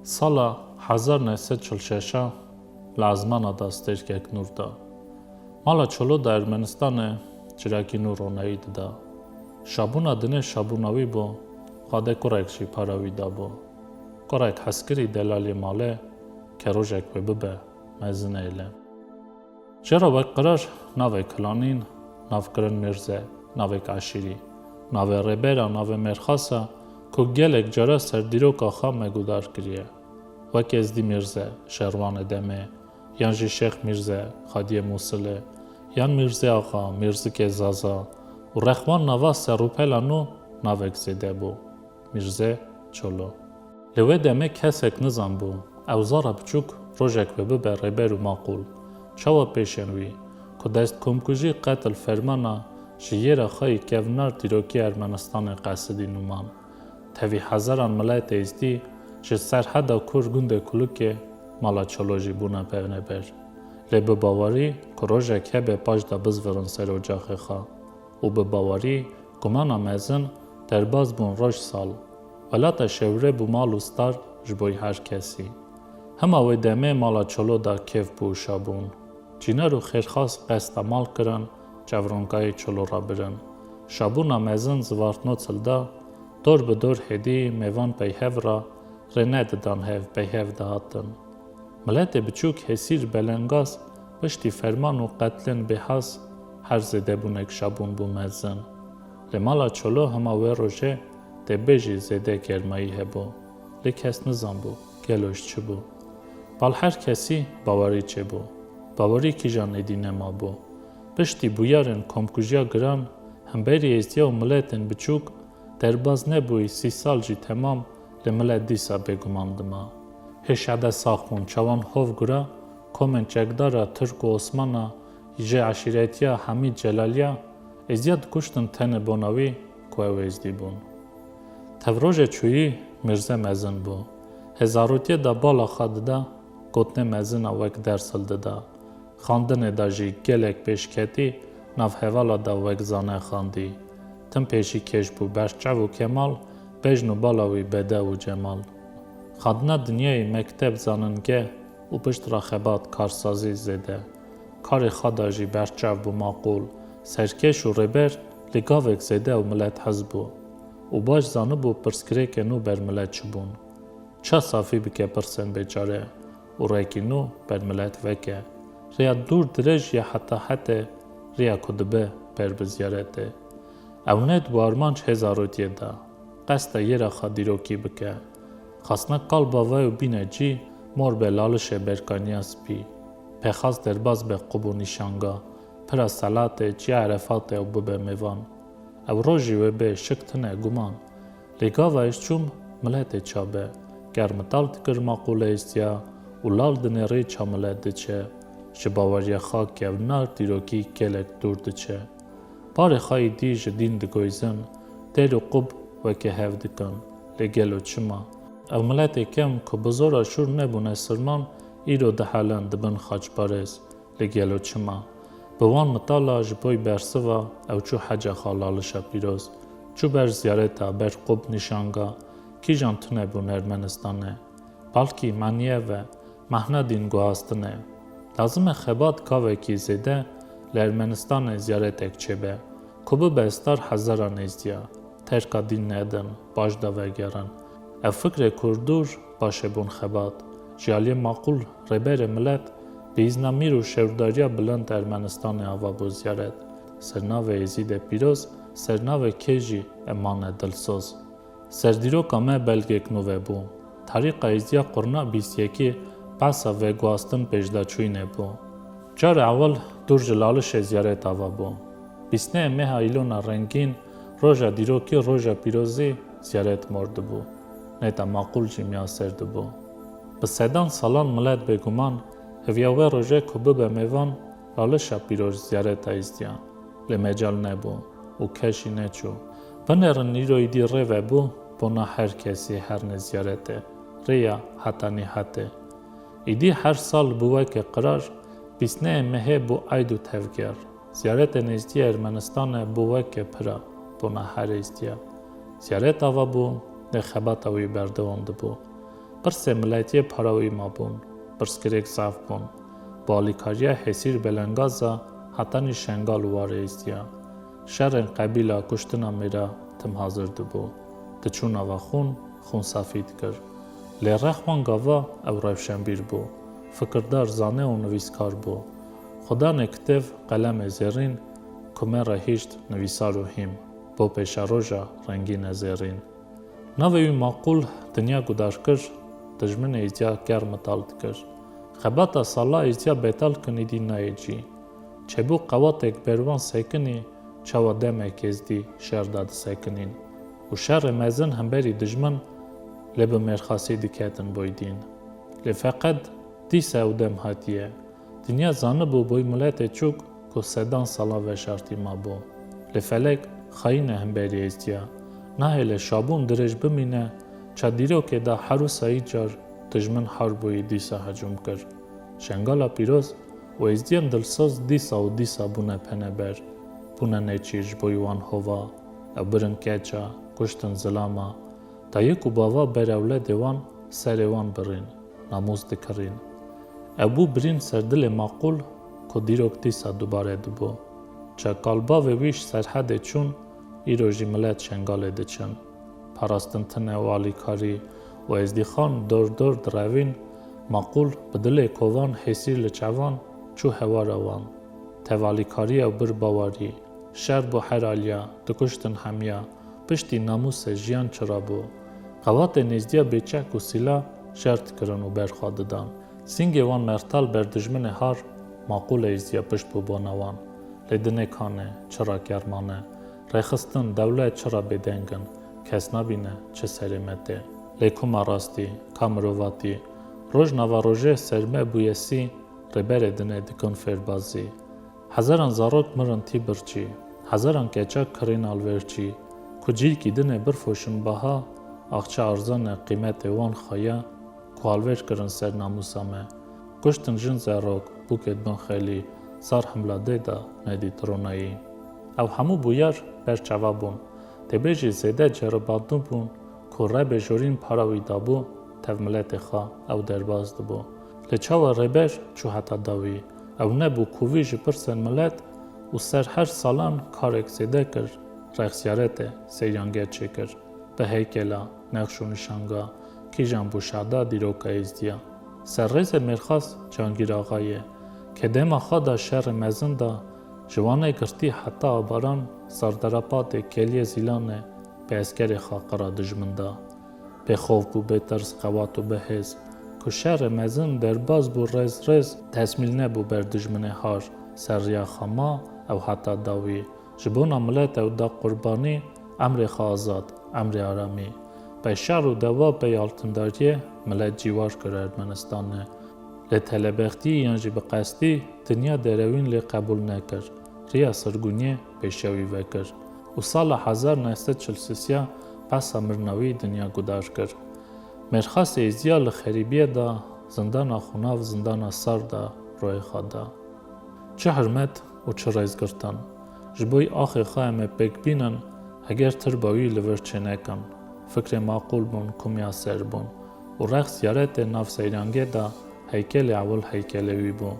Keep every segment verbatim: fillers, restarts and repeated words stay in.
Sala hezar neh sed çil şeş a li ezmana de stêrkek nûr da. Mala Çolo de Ermenistanê çirekî nû roneyî dida. Şabûna dinê şabûna wî bû, xwedê kurek jî para wî dabû. Kurek hezkirî delalê malê ke rojek wê bibe, mezin eyle. Jê re wek qirar navê kilanîn, nav kirin Mîrze, navek eşîrî, navê rêbera, navê mêrxasa ku gelek cara ser dîroka xwe me gudar kiriye. Wek Êzdî Mîrze, Şerwanê Demê, yan jî Şêx Mîrze, Xadiyê Mûsilê, yan Mîrze Axa, Mîrzikê Zaza û rexman nava serûpela nû navek zêde bû. Mîrze Çolo. Li wê demê kesek nizanbû, ew zara biçûk rojek wê bibe rêber û maqûl. Çawa pêşên wî, ku dest komkujî, qetil, fermana ji yêra xwe yî kevnar dîrokî Ermenistanê qesidî nûman. Tevî hezaran miletê Êzdî ji Serheda Kur gundê Kulikê mala Çolo jî bûne peneber. Lê bi bawerî ku rojek hebe paş de bizvirin ser ocaxê xwe. Û bi bawerî, gumana mezin, derbas bûn roj sal. Welata şewre bû mal û star ji boy her kesî. Hema wê demê mala Çolo da kêf bû û şabûn. Cînar û xêrxas qesta mal kirin, çevronkayê Çolo re birin. Şabûna mezin zivartno çil da, dor bi dor hêdî mêvan pey hev re rê nedidan hev, pey hev dihatin. Miletê biçûk hêsîr belengaz piştî ferman û qetlên bêhas her zêdebûnek şabûn bû mezin. Lê mala Çolo hema wê rojê tê bêjî zêde germayî hebû. Lê kes nizanbû gelo ji çi bû. Bal her kesî bawerî çêbû. Bawerî kîjan êdî nemabû. Piştî bûyerên komkujiya giran, hemberî Êzdiya û miletên biçûk derbaz nebûyî sî sal jî temam, lê milet dîsa bêguman dima. Hê şehde sax bûn, çawan hov gura, komên çekdara Tirk û Osmana, jê eşîretiya Hemîd Celaliya, Êzdiya dikuştin tenê bona wî ku ew Êzdî bûn. Tev rojê çûyî Mîrze mezin bû. Hê zarokiyê de bala xwe dida, gotinê mezina wek ders hildida. Xandinê de jî gelek pêşketî nav hevala de wek zane xandî. Tim pêşî kêş bû berçav û kemal, bejn û bala wî bedew û cemal. Xandina dinyayê mekteb zaningeh û pişt re xebat karsazî zêde. Karê xwe de jî berçav bû maqûl, serkêş û rêber lê gavek zêde ew milet hez bû. Û baş zanibû pirsgirêkê nû ber milet çi bûn. Ça safî bike pirsên bêçare û rêkî nû ber milet veke. Rêya dûr dirêj ya heta hetê, rêya ku dibe ber bi ziyaretê. Ew nedibû armanc hê zarokiyê de, qesta yê re xwe dîrokî bike. Xwestine kalba ve û bîne cî, mor be lalişê berkaniya spî. Pêxas derbas be qub û nîşanga, pira selatê, çiya Erefatê ew bibe mêvan. Ew roj jî wê bê şik tune guman. Lê gava ez çûm, miletê ça be. Ger mital dikir maqûle Êzdiya û lal dinêrî ça milet diçe. Ji baweriya xwe kevnar dîrokî gelek dûr diçe. Parê xwe îdî ji dîn digoyzin, têl û qub weke hev dikin. Lê gelo çima? Ew miletê kem ku bi zora şûr nebûne sirman, îro dihelin dibin xaçparêz. Lê gelo çima? Bi wan mitala ji boy bersiva ew çû heca xwe Lalişa Pîroz, çû ber ziyareta, ber qub nîşanga, kîjan tune bûn Ermenistanê. Balkî maniye ve, mehna dîn guhastine. Lazim e xebat gavekî zêde li Ermenistanê ziyaretek çêbe, ku bibe star hezaran Êzdiya, terka dîn nedin, baş de vegerin. Ev fikrê kurdûr paşê bûn xebat. Ji aliyê maqûl rêberê milet, bi îzna mîr û şewrdariya bilind Ermenistanê ava bû ziyaret. Sernavê Êzîdê Pîroz, sernavê kê jî e mane dilsoz. Serdîroka me belgek nû vebû. Tarîxa Êzdiya qurna bîst yekê behsa veguhastin pêşdaçûyînê bû. Cara ewil dûr ji Lalişê ziyaret ava bû. Bîstneyê meha Îlona rengîn, roja dîrokî, roja pîrozî ziyaret mor dibû. Neta maqûl jî miyaser dibû. Bi sedan salan milet bêguman heviya wê rojê ku bibe mêvan Lalişa Pîroz ziyareta Êzdiya. Lê mecal nebû û kes jî neçû. Binêrin îro îdî rê vebû, bona her kesî herne ziyaretê. Rêya heta nîhetê. Îdî her sal bû weke qirar, bîstneyê mehê bû eyd û tevger. Ziyaretên Êzdiya Ermenistanê bû weke pira, bona her Êzdiya. Ziyaret ava bû, lê xebata wî berdewam dibû. Pirsê miletiyê para wî mabûn. Pirsgirêk zaf bûn. Bi alîkariya Hêsîr Belengaza hetanî Şengal û warê Êzdiya. Şerên qebîla kuştina mêra tim hazir dibû. Diçû nava xûn, xûn safî dikir. Lê rex wan gava ew rewşenbîr bû. Fikirdar, zane û nivîskar bû. Xwedanê kitêv, qelemê zêrîn, ku me re hîşt nivîsar û hîm, bo pêşeroja rengîne zêrîn. Navê wî Maqûl dinya gudar kir, dijminê Êzdiya ker mital dikir. Xebata sala Êzdiya betal kinî dî nayê cî. Çêbû qewatêk berwan sekinî, çawa demek Êzdî şer da disekinîn û şerê mezin hemberî dijmin lê bi mêrxasî diketin boydîn. Lê feqet dîsa ew dem hatiye. Dinya zanibû boy miletê çûk ku sedan sala veşartî mabû. Lê felek xayîn e hemberî Êzdiya. Nahêle şabûn dirêj bimîne, ça dîrokê de herûsa îcar dijmin har bûyî dîsa hecûm kir. Şengala pîroz û Êzdiyên dilsoz dîsa û dîsa bûne peneber. Bûne nêçîr ji bo wan hova. Ew birin keça, kuştin zilama. Dayik û bava berewledê wan serê wan birîn, namûs dikirîn. Ew bû birîn ser dilê Maqûl ku dîrok dîsa dubare dibû. Ça kalbavê wî ji Serhedê çûn, îro jî milet Şengalê diçin. Parastin tine û alîkarî û Êzdîxan dor dor direvîn, Maqûl bi dilê kovan hêsîr li çavan çû hewara wan. Tev alîkarî ew bir bawarî. Şer bû her aliya, dikuştin hemiya. Piştî namûsê jiyan çira bû. Qewatên Êzdiya bêçek û sîla şer dikirin û ber xwe didan. Sîngê wan mertal ber dijminê har, Maqûl Êzdiya pişt bû bona wan. Lê dinê kan e, çira kerman e. Rêxistin, dewlet çira bêdeng in, kes nabîne çi serê me tê. Lê ku ma rastî, ka mirovatî? Roj nava rojê ser me bûye sî, rêberê dinê dikin fêrbazî. Hezaran zarok mirin tî birçî, hezaran keça kirîn alvêrçî, ku cîlkî dinê birfoşin baha, axçe arzane qîmetê wan xaya, ku alvêr kirin ser namûsa me. Kuştin jin zerok, bûkêt bin xelî, sar himla dê da nedît ronayî. Ew hemû bûyar ber çava bûn. Tê bêjî zêde ceribandin bûn, ku rebê jorîn para wî dabû, tev miletê xwe ew derbas dibû. Lê çawa rêber çû heta dawî? Ew nebû ku vî ji pirsên milet û ser her salan karek zêde kir, rexsiyarete seyrange çêkir. Bi heykela, nexş û nîşanga, kîjan bû şada dîroka Êzdiya. Ser rêzê mêrxas Cangîr Axayê, ke dema xwe da şerê mezin da, ji wanê girtî heta Abaran, Sarderapatê, Keliyê Zîlanê, bi eskerê xwe qira dijmin da. Bêxof bû, bêtirs, qewat û bihêz. Ku şerê mezin derbas bû rêz rêz, tesmîl nebû ber dijminê har, ser riya xwe ma ew heta dawî. Ji bona milet ew da qurbanî, emrê xwe azad, emrê aramî. Pey şer û dewa, pey altindariyê milet cîwar kir Ermenistanê. Lê telebextî yan jî bi qestî dinya derewîn lê qebûl nekir. Riya sirgûniyê pêşewî vekir û sala hezar neh sed çil sisiya behsa mirina wî dinya gudar kir. Mêrxasê Êzdiya li xerîbiyê de zindana xwinav, zindana sar de royê xwe da. Çi hurmet û çi rêzgirtin! Ji bo axê xwe em ê pêk bînin, heger tirba wî li vir çênekin. Fikrê maqûl bûn, kumiya ser bûn û rex ziyaretê nav seyrangê de heykelê ewil heykelê wî bû.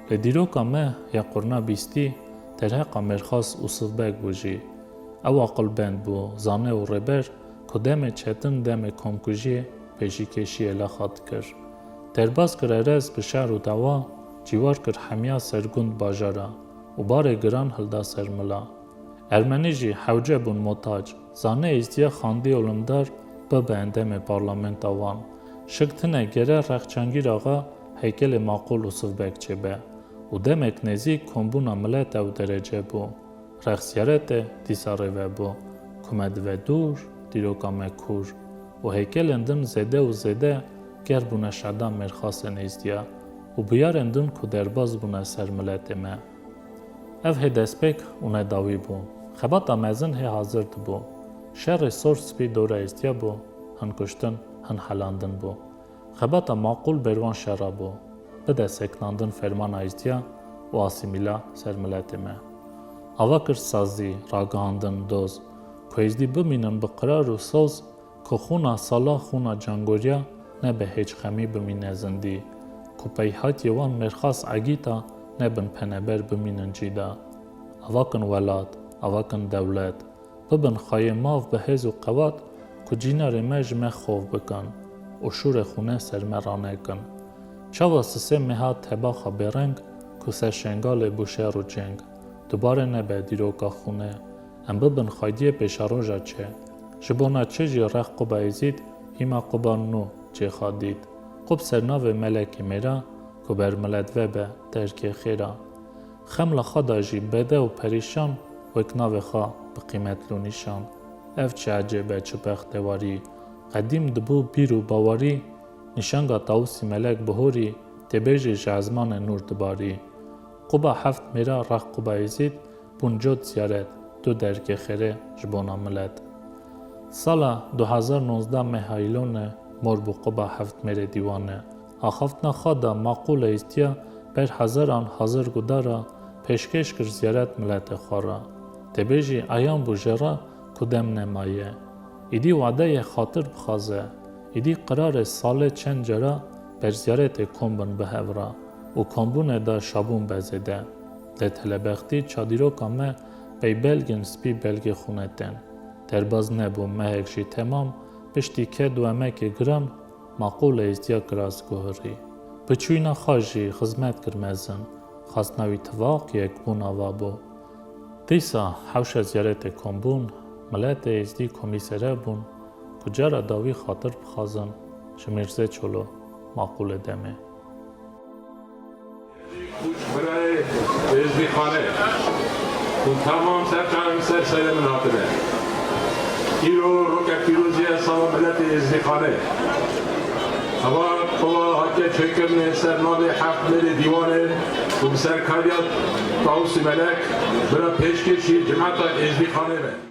Lê dîroka me ya qurna bîstî derheqa Mêrxas Ûsif Beg bû jî. Ew aqilbend bû, zane û rêber ku demê çetin, demê komkujiyê pêşîkêşiyê laxa dikir. Derbas kir erez bi şer û dewa, cîwar kir hemiya sergund bajara û barê giran hilda ser mila. Ermenî jî hewce bûn motac, zane Êzdiya xandî olimdar bibe endemê parlamenta wan. Şik tine gere rex Cangîr Axa heykelê maqûl Ûsif Beg çêbe û demek nêzîk kombûna milet ew derece bû. Rex ziyaretê dîsa rêve bû. Ku me dive dûr, dîroka me kûr û heykelên din zêde û zêde ger bûne şada Mêrxasên Êzdiya û bûyarên din ku derbas bûne ser miletê me. Ev hê destpêk û ne dawî bû. Xebata mezin hê hazir dibû. Şerê sor spî dora Êzdiya bû, hin kuştin, hin helandin bû. Xebata maqûl berwan şera bû. Bide sekinandin fermana Êzdiya û asîmîla ser miletê me. Ava kir sazî, ragihandin, doz. Ku Êzdî bimînin bi qirar û soz, ku xûna sala, xûna cangoriya, nebe hêç xemî bimîne zindî. Ku pey hatiyê wan mêrxas egîta, nebin peneber bimînin cîda. Ava kin welat, ava kin dewlet. Bibin xayê mav bi hêz û qewat, ku cînarê me ji me xov bikin û şûrê xûne ser me ranekin. Çawa sisê meha tebaxa bêreng, ku ser Şengalê bû şer û ceng, dubare nebe dîroka xûne. Em bibin xaydiyê pêşeroja çi? Ji bona çi jî rex Quba Êzîd hîma Quba nû cêxa dît? Qub ser navê Melekê Mêra, ku ber milet vebe derkê xêra. Xemla xwe da jî bede û perîşan, wek navê xwe bi qîmet lû nîşan. Ev çi ecêb e, çi bextewarî, qedîm dibû bîr û bawarî, nîşanga Tawusî Melek bihorî, tê bêjî ji ezmanê nûr dibarî. Quba Heft Mêra rex Quba Êzîd, bûn cot ziyaret, du derkê xêrê ji bona milet. Sala du hezar nozdeh meha Îlonê mor bû Quba Heft Mêrê dîwanê. Axaftina xwe da Maqûl Êzdiya ber hezaran hazir gudara, pêşkêş kir ziyaret miletê xwe re. Tê bêjî eyan bû jê re ku dem nemaye. Îdî wade ye xatir bixwaze. Îdî qirarê salê çend cara ber ziyaretê kom bin bi hev re û kombûnê de şabûn be zêde. Lê telebextî çadîroka me pey belgên spî belgê xûnê tên. Derbaz nebû mehek jî temam, piştî ked û emekê giran Maqûl Êzdiya kiras guhirî. Bi çûyîna xwe jî xizmet kir mezin, xastina wî tivaq yekbûn ava bû. Dîsa hewşa ziyaretê kombûn, miletê Êzdî komî sere bûn ku cara dawî xatir bixwazin ji Mîrzê Çolo Maqûlê demê. Birayê Êzdîxanê, hûn temam ser çavên ser serê min hatine. Îro roke pîrozî ye sala miletê Êzdîxanê. Eva qula hatiye çêkirinê ser navê Heft Mêrê Dîwanê û bi serkariya Tawusî Melek bira pêşkêşî cimeta Êzdîxanê be.